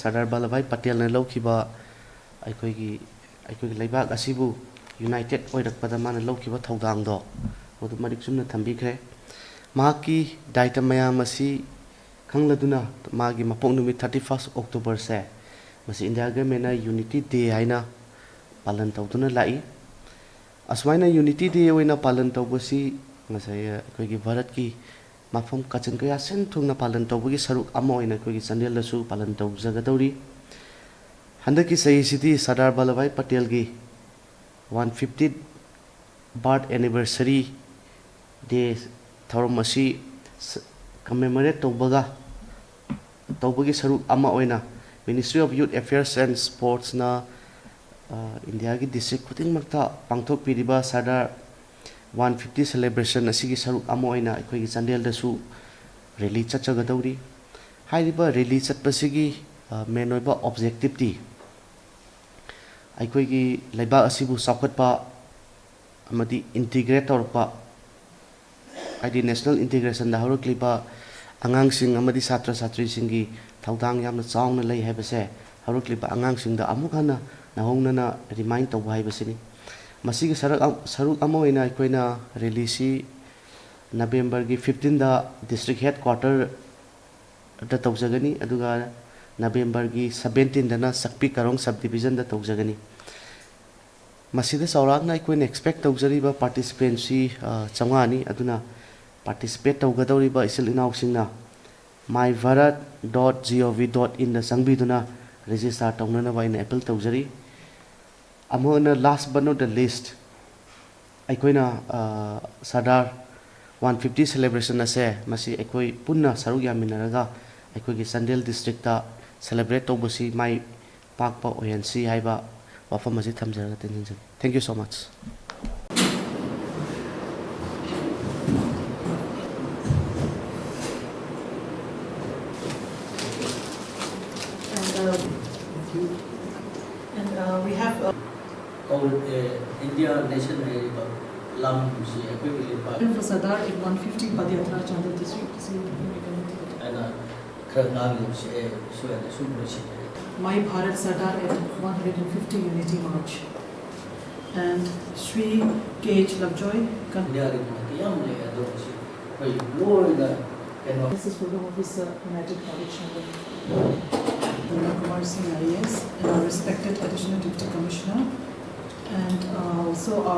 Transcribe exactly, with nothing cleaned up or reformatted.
ꯁꯔꯗꯥꯔ ꯚꯜꯂꯚꯚꯥꯏ ꯄꯇꯦꯜꯅ ꯂꯧꯈꯤꯕ ꯑꯩꯈꯣꯏꯒꯤ ꯑꯩꯈꯣꯏꯒꯤ ꯂꯩꯕꯥꯛ ꯑꯁꯤꯕꯨ ꯌꯨꯅꯥꯏꯇꯦꯠ ꯑꯣꯏꯔꯛꯄꯗ ꯃꯥꯅ ꯂꯧꯈꯤꯕ ꯊꯧꯗꯥꯡꯗꯣ ꯃꯗꯨ ꯃꯔꯤꯛ ꯆꯨꯝꯅ ꯊꯝꯕꯤꯈ꯭ꯔꯦ꯫ ꯃꯍꯥꯛꯀꯤ ꯗꯥꯏꯇ ꯃꯌꯥꯝ ꯑꯁꯤ ꯈꯪꯂꯗꯨꯅ ꯃꯥꯒꯤ ꯃꯄꯣꯛ ꯅꯨꯃꯤꯠ ꯊꯥꯔꯇꯤ ꯐꯥꯔꯁ ꯑꯣꯛꯇꯣꯕꯔꯁꯦ ꯃꯁꯤ ꯏꯟꯗꯤꯌꯥ ꯒꯃꯦꯟꯅ ꯌꯨꯅꯤꯇꯤ ꯗꯦ ꯍꯥꯏꯅ ꯄꯥꯂꯟ ꯇꯧꯗꯨꯅ ꯂꯥꯛꯏ꯫ ꯑꯁꯨꯃꯥꯏꯅ ꯌꯨꯅꯤꯇꯤ ꯗꯦ ꯑꯣꯏꯅ ꯄꯥꯂꯟ ꯇꯧꯕꯁꯤ ꯉꯁꯥꯏ ꯑꯩꯈꯣꯏꯒꯤ ꯚꯥꯔꯠꯀꯤ ꯃꯐꯝ ꯀꯥꯆꯤꯟ ꯀꯣꯌꯥ ꯁꯤꯟ ꯊꯨꯡꯅ ꯄꯥꯂꯟ ꯇꯧꯕꯒꯤ ꯁꯔꯨꯛ ꯑꯃ ꯑꯣꯏꯅ ꯑꯩꯈꯣꯏꯒꯤ ꯆꯥꯟꯗꯦꯜꯗꯁꯨ ꯄꯥꯂꯟ ꯇꯧꯖꯒꯗꯧꯔꯤ꯫ ꯍꯟꯗꯛꯀꯤ ꯆꯍꯤꯁꯤꯗꯤ ꯁꯔꯗꯥꯔ ꯚꯜꯂꯚꯚꯥꯏ ꯄꯇꯦꯜꯒꯤ one fifty birth anniversary day ꯊꯧꯔꯝ ꯑꯁꯤ ꯀꯃꯦꯃꯣꯔꯦꯠ ꯇꯧꯕꯒ ꯇꯧꯕꯒꯤ ꯁꯔꯨꯛ ꯑꯃ ꯑꯣꯏꯅ Ministry of Youth Affairs and Sportsꯅ ꯏꯟꯗꯤꯌꯥꯒꯤ ꯗꯤꯁꯇ꯭ꯔꯤꯛ ꯈꯨꯗꯤꯡꯃꯛꯇ ꯄꯥꯡꯊꯣꯛꯄꯤꯔꯤꯕ ꯁꯔꯗꯥꯔ ꯋꯥꯟ ꯐꯤꯐꯇꯤ ꯁꯦꯂꯦꯕ꯭ꯔꯦꯁꯟ ꯑꯁꯤꯒꯤ ꯁꯔꯨꯛ ꯑꯃ ꯑꯣꯏꯅ ꯑꯩꯈꯣꯏꯒꯤ ꯆꯥꯟꯗꯦꯜꯗꯁꯨ ꯔꯦꯂꯤ ꯆꯠꯆꯒꯗꯧꯔꯤ꯫ ꯍꯥꯏꯔꯤꯕ ꯔꯦꯂꯤ ꯆꯠꯄꯁꯤꯒꯤ ꯃꯦꯟ ꯑꯣꯏꯕ ꯑꯣꯕꯖꯦꯛꯇꯤꯞꯇꯤ ꯑꯩꯈꯣꯏꯒꯤ ꯂꯩꯕꯥꯛ ꯑꯁꯤꯕꯨ ꯆꯥꯎꯈꯠꯄ ꯑꯃꯗꯤ ꯏꯟꯇꯤꯒ꯭ꯔꯦꯠ ꯇꯧꯔꯛꯄ, ꯍꯥꯏꯗꯤ ꯅꯦꯁꯅꯦꯜ ꯏꯟꯇꯤꯒ꯭ꯔꯦꯁꯟꯗ ꯍꯧꯔꯛꯂꯤꯕ ꯑꯉꯥꯡꯁꯤꯡ ꯑꯃꯗꯤ ꯁꯥꯇ꯭ꯔ ꯁꯥꯇ꯭ꯔꯤꯁꯤꯡꯒꯤ ꯊꯧꯗꯥꯡ ꯌꯥꯝꯅ ꯆꯥꯎꯅ ꯂꯩ ꯍꯥꯏꯕꯁꯦ ꯍꯧꯔꯛꯂꯤꯕ ꯑꯉꯥꯡꯁꯤꯡꯗ ꯑꯃꯨꯛ ꯍꯟꯅ ꯅꯧꯍꯧꯅꯅ ꯔꯤꯃꯥꯏꯟ ꯇꯧꯕ ꯍꯥꯏꯕꯁꯤꯅꯤ꯫ ꯃꯁꯤꯒꯤ ꯁꯔꯛ ꯑꯝ-, ꯁꯔꯨꯛ ꯑꯃ ꯑꯣꯏꯅ ꯑꯩꯈꯣꯏꯅ ꯔꯦꯂꯤꯁꯤ ꯅꯕꯦꯝꯕꯔꯒꯤ ꯐꯤꯐꯇꯤꯟꯗ ꯗꯤꯁꯇ꯭ꯔꯤꯛ ꯍꯦꯗ ꯀ꯭ꯋꯥꯇꯔꯗ ꯇꯧꯖꯒꯅꯤ, ꯑꯗꯨꯒ ꯅꯕꯦꯝꯕꯔꯒꯤ ꯁꯕꯦꯟꯇꯤꯟꯗꯅ ꯆꯛꯄꯤ ꯀꯥꯔꯣꯡ ꯁꯕ ꯗꯤꯕꯤꯖꯟꯗ ꯇꯧꯖꯒꯅꯤ꯫ ꯃꯁꯤꯗ ꯆꯥꯎꯔꯥꯛꯅ ꯑꯩꯈꯣꯏꯅ ꯑꯦꯛꯁꯄꯦꯛ ꯇꯧꯖꯔꯤꯕ ꯄꯥꯔꯇꯤꯁꯤꯄꯦꯟꯁꯤ, ꯑ, ꯆꯥꯝꯃꯉꯥꯅꯤ꯫ ꯑꯗꯨꯅ ꯄꯥꯔꯇꯤꯁꯤꯄꯦꯠ ꯇꯧꯒꯗꯧꯔꯤꯕ ꯏꯆꯤꯜ ꯏꯅꯥꯎꯁꯤꯡꯅ my bharat dot gov dot inꯗ ꯆꯪꯕꯤꯗꯨꯅ ꯔꯦꯖꯤꯁꯇꯥꯔ ꯇꯧꯅꯅꯕ ꯑꯩꯅ ꯑꯦꯄꯤꯜ ꯇꯧꯖꯔꯤ꯫ ꯑꯃꯨꯛ ꯍꯟꯅ, last but not the least, ꯑꯩꯈꯣꯏꯅ, ꯑ, ꯁꯔꯗꯥꯔ ꯋꯥꯟ ꯐꯤꯐꯇꯤ ꯁꯦꯂꯦꯕ꯭ꯔꯦꯁꯟ ꯑꯁꯦ ꯃꯁꯤ ꯑꯩꯈꯣꯏ ꯄꯨꯟꯅ ꯁꯔꯨꯛ ꯌꯥꯃꯤꯟꯅꯔꯒ ꯑꯩꯈꯣꯏꯒꯤ ꯆꯥꯟꯗꯦꯜ ꯗꯤꯁꯇ꯭ꯔꯤꯛꯇ ꯁꯦꯂꯦꯕ꯭ꯔꯦꯠ ꯇꯧꯕꯁꯤ ꯃꯥꯏ ꯄꯥꯛꯄ ꯑꯣꯏꯍꯟꯁꯤ ꯍꯥꯏꯕ ꯋꯥꯐꯝ ꯑꯁꯤ ꯊꯝꯖꯔꯒ ꯇꯦꯟꯁꯤꯟꯖꯒꯦ꯫ Thank you so much. And, uh, and, uh, we have, uh, All, uh, India nation ꯍꯥꯏꯔꯤꯕ ꯂꯝꯁꯤ ꯑꯩꯈꯣꯏꯒꯤ ꯂꯩꯕꯥꯛ for Sardar in one fifty Padyatra Chandel district. So, we can take it. ꯍꯥꯏꯅ ꯈꯔ ꯉꯥꯡꯂꯤꯕꯁꯦ ꯑꯩ ꯁ꯭ꯋꯥꯏꯗ ꯁꯨꯝ ꯂꯣꯏꯁꯤꯟꯖꯔꯦ꯫ My Bharat Sardar at one hundred fifty Unity March and Shri K H Lovejoy, con- ꯏꯟꯗꯤꯌꯥꯒꯤ ꯃꯇꯤꯛ ꯌꯥꯝ ꯂꯩ, ꯑꯗꯣ ꯍꯧꯖꯤꯛ ꯑꯩꯈꯣꯏ ꯂꯣꯏꯅ ꯀꯩꯅꯣ This is Program Officer, United College Chamber, Kumar Singh, I A S, and our respected Additional Deputy Commissioner, and uh, also our